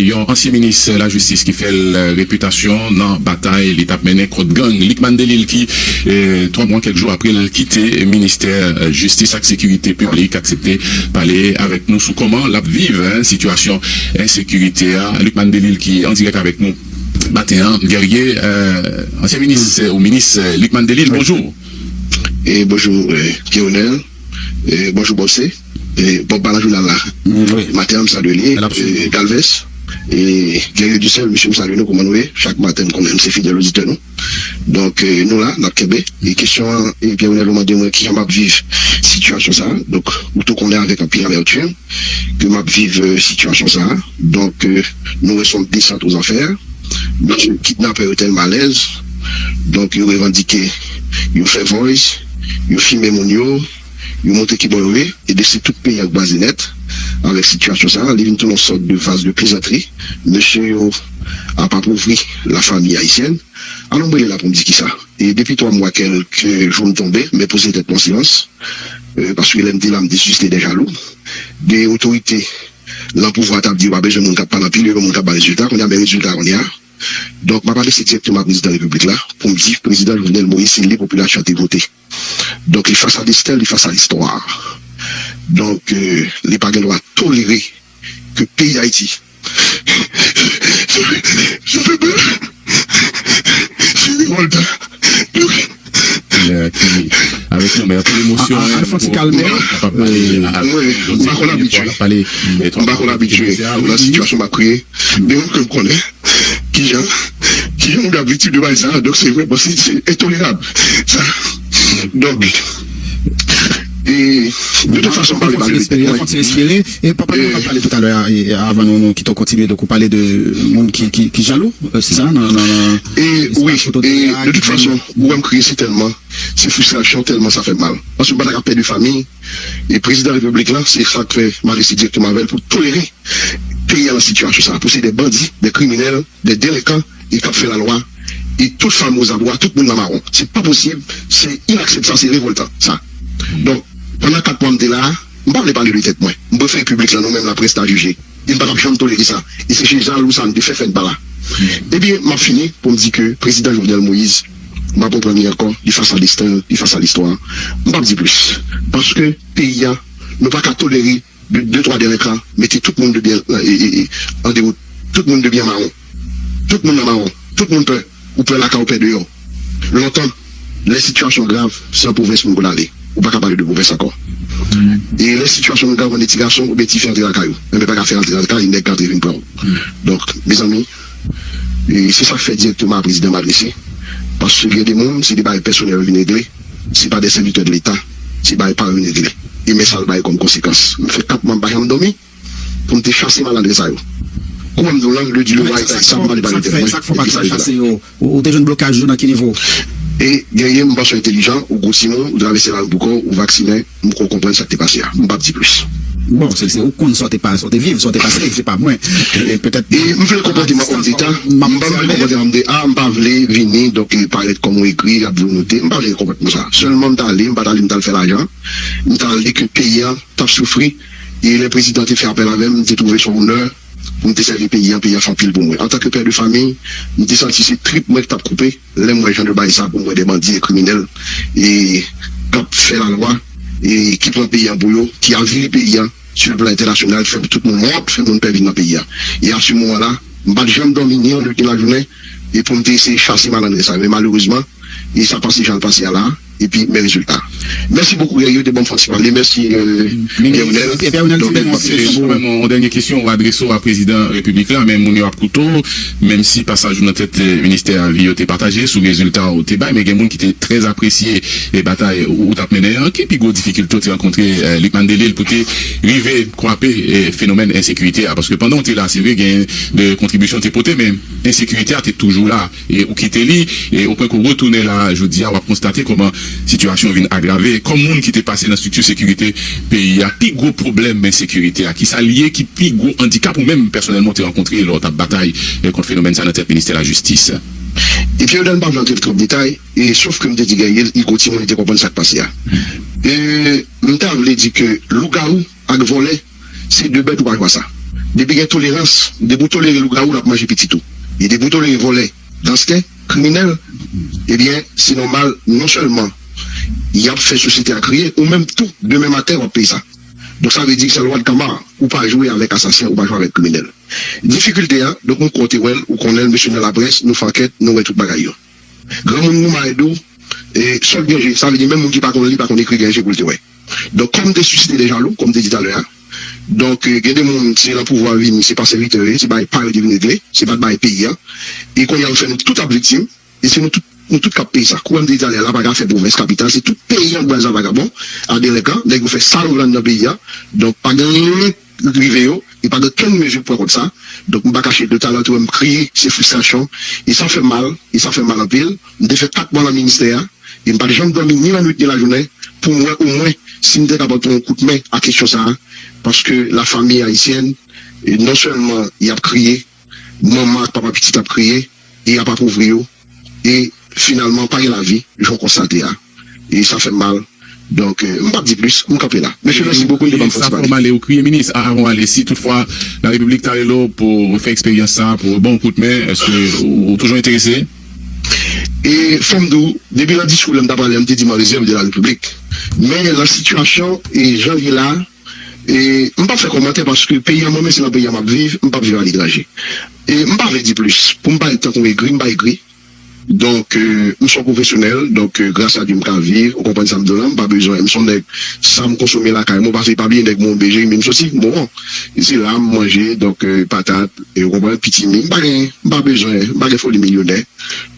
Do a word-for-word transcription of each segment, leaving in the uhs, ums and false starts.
Yon ansyen minis lajistis ki fè l repitasyon nan batay li t ap mennen kont gang. Lucmane Delille ki, eh, twa mwa, kèk jou apre l kite ministè, eh, jistis ak sekirite piblik, aksepte pale avèk nou sou kòman l ap viv, eh, sitiyasyon ensekirite a. Lucmane Delille ki an dirèk avèk nou maten an. Guerrier, eh, ansyen minis, eh, ou minis, eh, Lucmane Delille, bonjou. E bonjou, eh, Guy Renel. E bonjou, Bòse. E Bòb pa nan jounal la. Maten an, m salye li. Galvez. E Guerrier Dussel, mesye, m salye nou, kòman nou ye? Chak maten, m konnen m se fidèl oditè nou. Donk, eh, nou la, n ap kenbe. E kesyon an, eh, Guy Renel, ou mande mwen kijan m ap viv sitiyasyon sa a. Donk, ou tou konnen avèk anpil amètim ke m ap viv, eh, sitiyasyon sa a. Donk, eh, nou wè se yon desant aux enfers. Mesye kidnapè yo tèlman alèz. Donk, yo revandike, yo fè voice, yo filme moun yo, yo montre ki bò yo ye, e de se tout peyi a k kraze nèt avèk sitiyasyon sa a. Li vin tounen yon sòt de vase de plezantri. Mesye yo ap apovri lafanmi ayisyèn. Alò, m rele la pou m di kisa. E depi twa mwa kèlke jou m tonbe, men poze tèt mwen silans. Eh, paske lè m te la, m te sisite dè jalou. De otorite nan pouvwa t ap di yo pa bezwen moun k ap pale anpil, yo bezwen moun k ap bay rezilta. Kounye a, men rezilta kounye a. Donk, m ap adrese dirèkteman a prezidan repiblik la pou m di, prezidan Jovenel Moïse, se li popilasyon an te vote. Donk, li fas a desten, li fas a listwa. Donk, eh, li pa gen dwa tolere ke peyi Dayiti se revòlta. Ki avèk nou, men anpil emosyon, an fon ti kalme. Kapab pale. Mwen, m pa konn abitye. M pa konn abitye nan sitiyasyon m ap kreye. Men yon ke m konnen, kijan, kijan moun ap viktim de bagay sa a. Donk, se vrèman, se, se entolerab. Sa. Donk, e, de tout fason, m pa vle pale de tèt mwen. Fon ti respire. E papa, nou t ap pale toutalè a, e, avan nou, nou kite w kontinye, donk ou pale de moun ki, ki, ki jalou, eh, se sa, nan, nan, nan, e, wi, e, de tout fason, ou wè m kriye, se tèlman, se fristrasyon, tèlman sa fè m mal. Paske m pa ta ka pèdi fanmi, e prezidan repiblik la, se sa k fè m adrese dirèkteman avè l pou tolere peyi a nan sitiyasyon sa a, pou se de bandi, de kriminèl, de delenkan, e k ap fè lalwa, e tout fanm ozabwa, tout moun nan mawon. Se pa posib, se inakseptab, se revòltan, sa. Donk, pandan kat mwa m te la a, m pa vle pale de tèt mwen. M prefere piblik la, nou menm laprès la jije. E m pa t ap janm tolere sa. E se je jalou sa m te fè fè n pa la. Ebyen, m ap fini pou m di ke prezidan Jovenel Moïse, m ap reprann li ankò, li fas a desten, li fas a listwa. M p ap di plis. Paske peyi a, nou pa ka tolere de, de twa delenkan mete tout moun de byen, e, e, e, an dewo, tout moun de byen mawon. Tout moun nan mawon. Tout moun pè. Ou pè lakay, ou pè deyò. Lontan, lè sitiyasyon grav, se an pwovens moun konn ale. Ou pa ka pale de pwovens ankò. E lè sitiyasyon grav, ou gen ti gason oubyen tifi antre lakay ou. Enben, pa ka fè antre lakay, nèg ka antre vin pran ou. Donk, mezanmi, e se sa k fè dirèkteman a prezidan m adrese. Paske gen de moun, se de bagay pèsonèl yo vin regle. Se pa de sèvitè de Leta. Se bagay pa yo vin regle. E men sa l bay kòm konsekans. M fè kat mwa m pa janm dòmi pou m te chase malandren sa yo. Kouman m di w, langue de Dieu, lwa eta, sa m pale pa de tèt mwen, epi sa yo ta. Ou, ou te jwenn blokaj yo nan ki nivo? E, Guerrier, m panse w entelijan, ou gwo timoun, ou travèse lavi pou kò w, ou vaksinen, m kwè w konprann sa k te pase a. M p ap di plis. Bon, se, se ou konn sa w te pa, sa w te viv, sa w te pase, se pa mwen. E petèt. E m vle konpòte m an òm deta, m pa vle konpòte m an òm deta, m pa vle vini, donk, e, parèt kòm yon egri, y ap di w note, m pa vle konpòte m sa. Sèlman m t ale, m pa t ale, m t al fè lajan, m t al di ke peyi a t ap soufri, e lè prezidan te fè apèl avè m, m te twouve se yon onè pou m te sèvi peyi a, peyi a fè anpil pou mwen. Antanke pè de fanmi, m te santi se trip mwen ki t ap koupe lè m wè jan de bagay sa pou m wè de bandi e kriminèl e k ap fè lalwa e ki pran peyi a pou yo, ki avili peyi a sou le plan entènasyonal, fè tout moun wont, fè moun pè vin nan peyi a. E a se moman la, m pa t janm dòmi ni annwit ni lajounen e pou m te eseye chase malandren sa yo. Men malerezman, e sa pase jan l pase a la, epi men rezilta. Mèsi bokou, Guerrier, te ban m fon ti pale. Mèsi, euh, Pierre Renel. Donk, m ap fini. Kanmenm, yon dènye kesyon w adrese w a prezidan repiblik la, men moun yo ap koute w, menm si pasaj ou nan tèt, eh, ministè a, vi yo te pataje sou rezilta ou te bay, men gen moun ki te trè apresye, eh, batay ou, ou t ap mennen an. Ki pi gwo difikilte w te rankontre, eh, Lucmane Delille, pou te rive kwape, eh, fenomèn ensekirite a? Paske pandan w te la, se vre, gen de kontribisyon w te pote, men ensekirite a te toujou la. E ou kite li, e ou pran kou retounen la, jodi a, w ap konstate kòman sitiyasyon vin agrave. Kòm moun ki te pase nan estrikti sekirite peyi a, pi gwo pwoblèm ensekirite a, ki sa l ye ki pi gwo andikap ou menm pèsonèlman w te rankontre lè w t ap batay, e, kont fenomèn sa nan tèt ministè lajistis? Epi, Edan, m pa vle antre twòp detay, e, sof ke m te di Guerrier, li gwo timoun, li te konprann sa k pase a. E, m ta vle di ke lougawou ak vòlè, se de bèt ou pa chwazi. Depi gen tolerans, depi w tolere lougawou, l ap manje pitit ou. E depi w tolere vòlè, gangstè, kriminèl, ebyen, se nòmal, non sèlman y ap fè sosyete a kriye, ou menm tou, demen maten, w ap peye sa. Donk, sa vle di, se lwa de Kamar, ou pa jwe avèk asasen, ou pa jwe avèk kriminèl. Difikilte a, donk, m kwè w te wè l, ou konnen l, mesye nan laprès, nou fè ankèt, nou wè tout bagay yo. Granmoun nou mare do, e, sòt gen je, sa vle di, menm moun ki pa konn li, pa konn ekri, gen je pou l te wè. Donk, kòm te sisite de jalou, kòm te di talè a, donk, e, gen de moun, se nan pouvwa vini, se pa sèvitè yo ye, se bay pa yo te vin regle, se pa t bay peyi a. E kounye a, yo fè nou tout ap viktim, e se nou tout, nou tout k ap peye sa. Kouwè m te di talè a, la pa ka fè pwovens, kapital, se tout peyi an bwaz a vagabon, a delenkan, nèg yo fè sa yo vle anndan peyi a. Donk, pa gen anyen rive yo, e pa gen okenn mezi pran kont sa. Donk, m pa kache, de talè tou, m kriye, se fristrasyon, e sa fè m mal, e sa fè m mal anpil. M te fè kat mwa nan ministè a, e m pa t janm dòmi ni lannwit ni lajounen, pou m wè omwen si m te kapab pran yon kout men a kesyon sa a, paske la famille haïtienne, e non sèlman y ap kriye, manman ak papa pitit ap kriye, e y ap apouvri yo, e finalman pa gen lavi, jan w konstate a. E sa fè m mal. Donk, e, m p ap di plis, m kanpe la. Mesye, mèsi bokou de ban m fòs pale. Sa fè w mal e w kriye, minis. A, avan w ale, si toutfwa Larepiblik ta rele w pou w fè eksperyans sa a, pou w ban w kout men, èske ou, ou toujou enterese? E fò m di w, depi nan diskou lè m ta pale a, m te di m an rezèv de la Repiblik. Men nan sitiyasyon e jan l ye la, e m p ap fè kòmantè paske peyi a, mwen menm, se nan peyi a m ap viv, m p ap viv aletranje. E m pa vle di plis. Pou m parèt tankou m egri, m pa egri. Donk, e, m se yon pwofesyonèl, donk, e, gras a Dye m ka viv, ou konprann sa m di w la, m pa bezwen, m se yon nèg, sa m konsome lakay mwen, paske pa bliye nèg mwen, Jeremi m soti, bon, se la m manje, donk, e, patat, e, ou konprann, pitimi, m pa gen, m pa bezwen, m pa gen foli milyonè.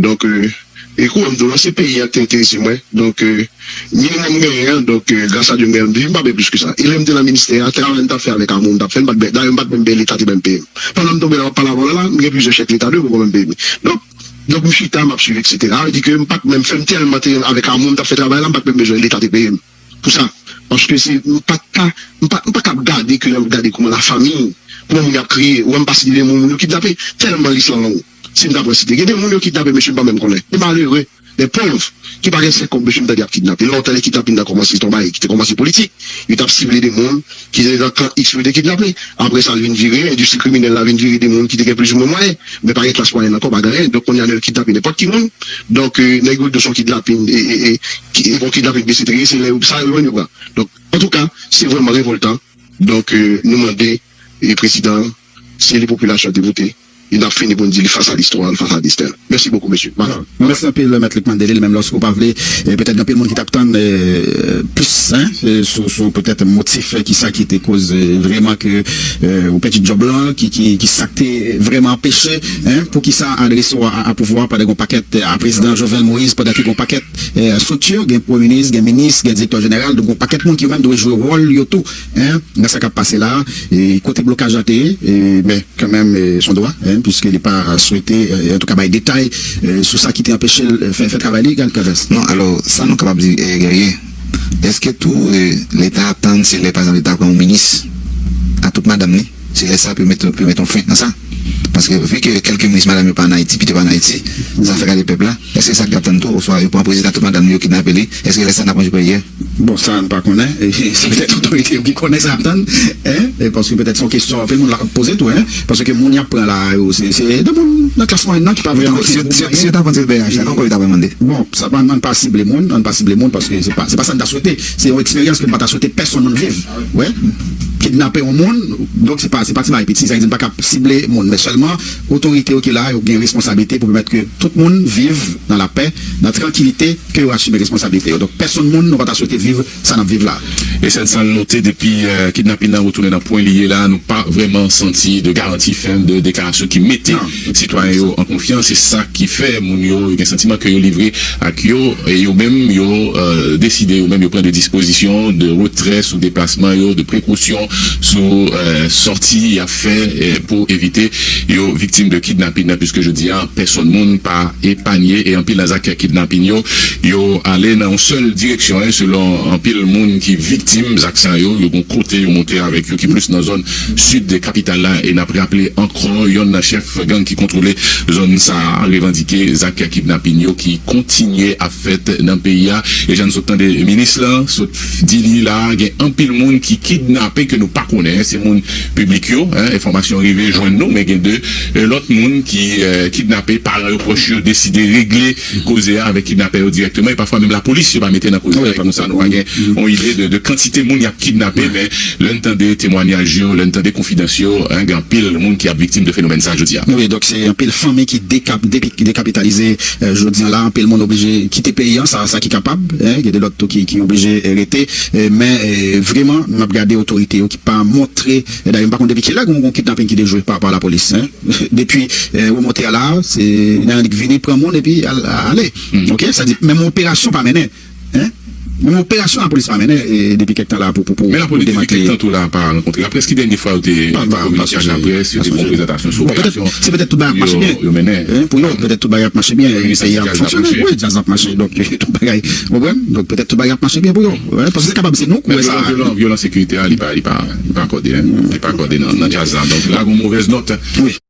Donk, e, e kouwè m di w la, se peyi a ki te enterese mwen, donk, e, minimòm m genyen an, donk, e, gras a Dye m genyen, m viv, m pa bezwen plis ke sa. E lè m te nan ministè a, travay m t ap fè avèk amou, m t ap fè, m pa t, dayè, m pa t menm benyen, Leta te menm peye m. Pandan m tonbe la, m ap pale avè w la, la, m gen plizyè chèk Leta, de pou mwen menm peye m. Donk, donk, m chita, m ap swiv, etsetera. Sa vle di ke m pa t menm fè m tèlman te, avèk amou m t ap fè travay la, m pa t menm bezwen Leta te peye m pou sa. Paske se, m pa t ka, m pa, m pa t ap gade ke lè m gade kouman lafanmi, kouman moun ap kriye, ou wè m pa site de moun, moun yo kidnape, tèlman lis lan long. Si m ta pran site, gen de moun yo kidnape, mesye, m pa menm konnen. De malere, de pòv, ki pa gen senk kòb, mesye, m tande y ap kidnape. Lontan, lè kidnapin nan kòmanse, se t on bagay ki te kòmanse politik. Yo t ap sible de moun ki te nan kan X yo te kidnape. Apre sa, l vin vire, endistri kriminèl la vin vire de moun ki te gen plizoumwen mwayen, men pa gen klas mwayèn ankò, pa gen anyen. Donk, kounye a, lè yo kidnape nenpòt ki moun, donk, e, nèg yo di w se yon kidnapin, e, e, e, ki, e, bon, kidnapin, etsetera, se lè yo, sa yo jwenn yo pran. Donk, antouka, se vrèman revòltan. Donk, e, nou mande, e, prezidan an, se li popilasyon an te vote, e n ap fini pou n di li fas a listwa, fas a desten l. Mèsi bokou, mesye. Mèsi anpil, Mèt Luc Mandeli. Li menm, lòske w pa vle, e, petèt gen anpil moun ki t ap tann, e, plis, en, e, sou, sou petèt motif, e, kisa ki te koz, e, vrèman ke, e, ou pèdi djòb lan, ki, ki, ki sa k te vrèman anpeche, en, poukisa adrese w a, a, a pouvwa pandan gen yon pakèt, e, a prezidan Jovenel Moïse, pandan ke gen yon pakèt, e, estrikti, gen premye minis, gen minis, gen direktè jeneral, donk gen yon pakèt moun ki yo menm dwe jwe wòl yo tou, en, nan sa k ap pase la, e kote blokaj la te ye, e, men kanmenm, e, se yon dwa, en, piske li pa swete, e, antouka bay detay, e, sou sa ki te anpeche l fè, fè travay li, Gal Kavès. Non, alò, sa nou kapab di, e, Guerrier, èske tou, e, Leta ap tann se lè, pa egzanp, Leta pran yon minis a tout madanm li, se lè sa pou yo met, pou yo met yon fen nan sa? Paske vi ke kèlke minis madanm yo pa ann Ayiti, pito pa ann Ayiti, zafè gade pèp la, èske sa k ap tann tou, oswa yo pran prezidan tout madanm li, yo kidnape li, èske lè sa n ap ranje peyi a? Bon, sa, n pa konnen. E, se petèt otorite yo ki konnen sa ap tann, en? E paske petèt se yon kesyon anpil moun la ap poze tou, en? Paske moun y ap pran la, yo, se, se de moun nan klas mwayèn nan ki pa vrèman gen gwo mwayen. Si yo ta pran direktè B H la, ankò yo ta pral mande. Bon, sa pa, ann pa sible moun, ann pa sible moun, paske se pa, se pa sa n ta swete. Se yon eksperyans ke n pa ta swete pèsonn moun viv. Wè. Kidnape yon moun, donk se pa, se pa ti bagay piti. Sa vle di n pa ka sible moun, men sèlman otorite yo ki la, yo gen responsablite pou pèmèt ke tout moun viv nan lapè, nan trankilite, ke yo asime responsablite yo. Donk, pèsonn moun, nou pa ta swete viv sa n ap viv la. E sèl sa n note depi, e, kidnapin nan retounen nan pwen li ye la, nou pa vrèman santi de garanti fèm, de deklarasyon ki mete sitwayen yo an konfyans. Se sa ki fè moun yo, yo gen santiman ke yo livre ak yo, e yo menm, yo, e, deside, yo menm, yo pran de dispozisyon de retrè sou deplasman yo, de prekosyon sou, e, sòti y ap fè, e, pou evite yo viktim de kidnapin nan, piske jodi a, pèsonn moun pa epanye, e anpil nan zak kidnapin yo, yo ale nan yon sèl direksyon, en, selon anpil moun ki viktim zak sa yo, yo gon kote yo monte avèk yo, ki plis nan zòn sid de kapital la, e n ap raple ankò, yonn nan chèf gang ki kontwole zòn sa a revandike zak kidnapin yo ki kontinye ap fèt nan peyi a. E jan n sot tande minis lan sot di li la, gen anpil moun ki kidnape ke nou pa konnen, se moun piblik yo, hein, enfòmasyon rive jwenn nou, men gen de eh, lòt moun ki eh, kidnape, paran yo, pwòch yo deside regle koze a avèk kidnapè yo dirèkteman, e pafwa menm lapolis yo pa mete nan koze a, e konsa nou pa gen yon ide de, de kantite moun y ap kidnape, men lè n tande temwanyaj yo, lè n tande konfidans yo, hein, gen anpil moun ki ap viktim de fenomèn sa jodi a. Wi, donk se anpil fanmi ki dekap, depi, dekapitalize eh, jodi an la, anpil moun oblije kite peyi an, sa, sa ki kapab, hein, gen de lòt tou ki, ki oblije eh, rete, eh, men eh, vrèman, n ap gade otorite yo ki pa montre, eh, dayè m pa konn depi kilè gon, gon kidnaping ki dejwe pa, pa lapolis, hein. Depi eh, remonte a la, se nan annik vini pran moun epi al, ale. Ok, sa di menm operasyon pa mennen. Hein? Menm operasyon lapolis pa mennen eh, depi kèk tan la pou, pou, pou, Men lapolis depi kèk tan tou la pa rankontre. Apre ki dènye fwa yo te kominiken ak laprès, yo te fè yon prezantasyon sou operasyon. Se petèt tout bagay ap mache byen. Hein, pou yo, petèt tout bagay ap mache byen. Peyi a ap fonksyone. Wi, djaz ap mache. Donk, tout bagay. Ou konprann? Donk, petèt tout bagay ap mache byen pou yo. Paske se kapab se nou ki wè sa. Vyolan, vyolan sekirite a, li pa, li pa, li pa akòde, hein. Li pa akòde nan, nan djaz la. Donk, la, gon movèz nòt. Wi.